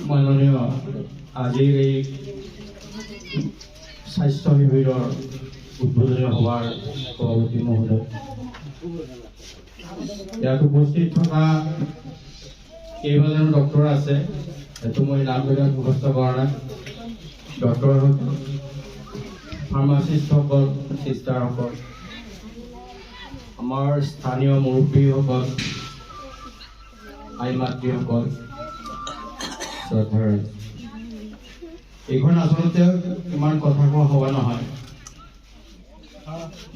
মাননীয় আজিৰ এই স্বাস্থ্য শিবিৰৰ উদ্বোধনী সভাৰ সভাপতি মহোদয়, ইয়াত উপস্থিত থকা কেইবাজনো ডক্তৰ আছে, সেইটো মই নামবিলাক মুখস্থ কৰা নাই। ডক্তৰসকল, ফাৰ্মাচিষ্টসকল, চিষ্টাৰসকল, আমাৰ স্থানীয় মুৰব্বীসকল, আই মাতৃসকল, শ্ৰদ্ধাৰ, এইখন আচলতে ইমান কথা কোৱা সভা নহয়।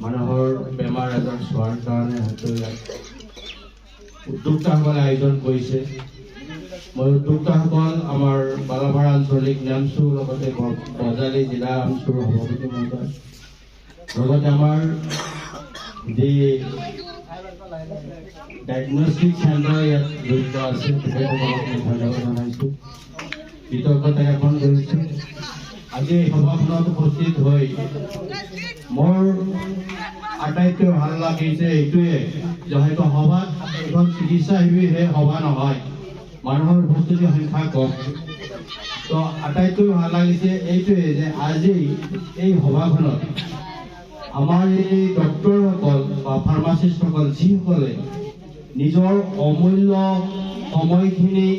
মানুহৰ বেমাৰ আজাৰ চোৱাৰ কাৰণে হয়তো ইয়াত উদ্যোক্তাসকলে আয়োজন কৰিছে। মই উদ্যোক্তাসকল, আমাৰ বালাভাৰ আঞ্চলিক নেমচুৰ লগতে বজালী জিলা আমচুৰ সভাপতি মহোদয়, লগতে আমাৰ যি ডায়েগনষ্টিক চেণ্টাৰ ইয়াত জড়িত আছে, তেখেতসকলক মই ধন্যবাদ জনাইছোঁ, কৃতজ্ঞতা জ্ঞাপন কৰিছোঁ। আজি এই সভাখনত উপস্থিত হৈ মোৰ আটাইতকৈ ভাল লাগিছে এইটোৱে যে হয়তো সভাত এইখন চিকিৎসা শিবিৰহে সভা নহয়, মানুহৰ উপস্থিতিৰ সংখ্যা কম। তো আটাইতকৈ ভাল লাগিছে এইটোৱে যে আজি এই সভাখনত আমাৰ এই ডক্তৰসকল বা ফাৰ্মাচিষ্টসকল, যিসকলে নিজৰ অমূল্য সময়খিনি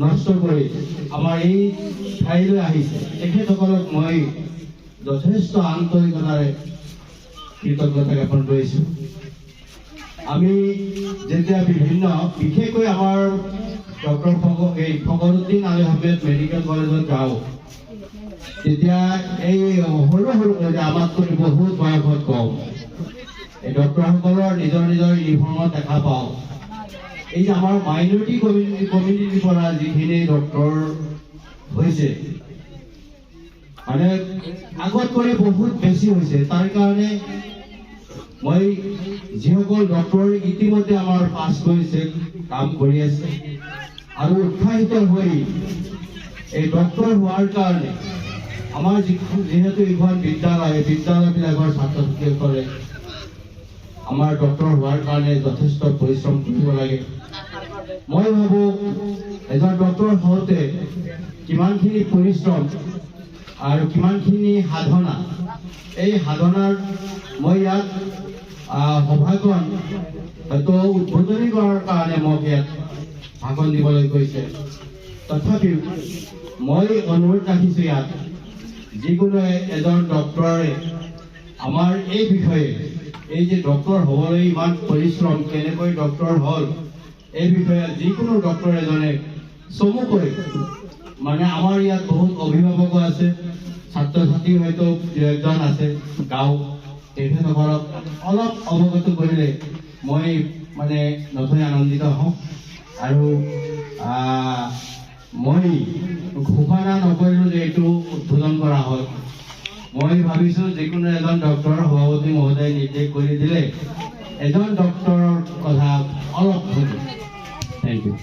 নষ্ট কৰি আমাৰ এই ঠাইলৈ আহিছে, তেখেতসকলক মই যথেষ্ট আন্তৰিকতাৰে কৃতজ্ঞতা জ্ঞাপন কৰিছোঁ। আমি যেতিয়া বিভিন্ন, বিশেষকৈ আমাৰ ডক্টৰ এই ফখৰুদ্দিন আলী আহমেদ মেডিকেল কলেজত যাওঁ, তেতিয়া এই সৰু সৰু, আমাতকৈ বহুত বয়সত কম এই ডক্টৰসকলৰ নিজৰ নিজৰ ইউনিফৰ্মত দেখা পাওঁ। এই যে আমাৰ মাইনৰিটি কমিউনিটিৰ পৰা যিখিনি ডক্টৰ হৈছে, মানে আগতকৈ বহুত বেছি হৈছে। তাৰ কাৰণে মই যিসকল ডক্টৰ ইতিমধ্যে আমাৰ পাছ কৰিছে, কাম কৰি আছে আৰু উৎসাহিত হৈ এই ডক্টৰ হোৱাৰ কাৰণে আমাৰ যিহেতু এইখন বিদ্যালয়, বিদ্যালয়বিলাকৰ ছাত্ৰ ছাত্ৰীসকলে আমাৰ ডক্টৰ হোৱাৰ কাৰণে যথেষ্ট পৰিশ্ৰম কৰিব লাগে। মই ভাবোঁ এজন ডক্টৰ হওঁতে কিমানখিনি পৰিশ্ৰম আৰু কিমানখিনি সাধনা, এই সাধনাৰ মই ইয়াত সভাখন হয়তো উদ্বোধনী কৰাৰ কাৰণে মোক ইয়াত ভাষণ দিবলৈ কৈছে, তথাপিও মই অনুৰোধ ৰাখিছোঁ ইয়াত যিকোনো এজন ডক্টৰে আমাৰ এই বিষয়ে, এই যে ডক্টৰ হ'বলৈ ইমান পৰিশ্ৰম, কেনেকৈ ডক্টৰ হ'ল, এই বিষয়ে যিকোনো ডক্টৰ এজনে চমুকৈ, মানে আমাৰ ইয়াত বহুত অভিভাৱকো আছে, ছাত্ৰ ছাত্ৰী হয়তো দুই একজন আছে গাঁও, তেখেতসকলক অলপ অৱগত কৰিলে মই মানে নথৈ আনন্দিত হওঁ। আৰু মই ঘোষণা নকৰিলোঁ যে এইটো উদ্বোধন কৰা হ'ল। মই ভাবিছোঁ যিকোনো এজন ডক্টৰৰ সভাপতি মহোদয়ে নিৰ্দেশ কৰি দিলে এজন ডক্টৰৰ কথা অলপ শুনি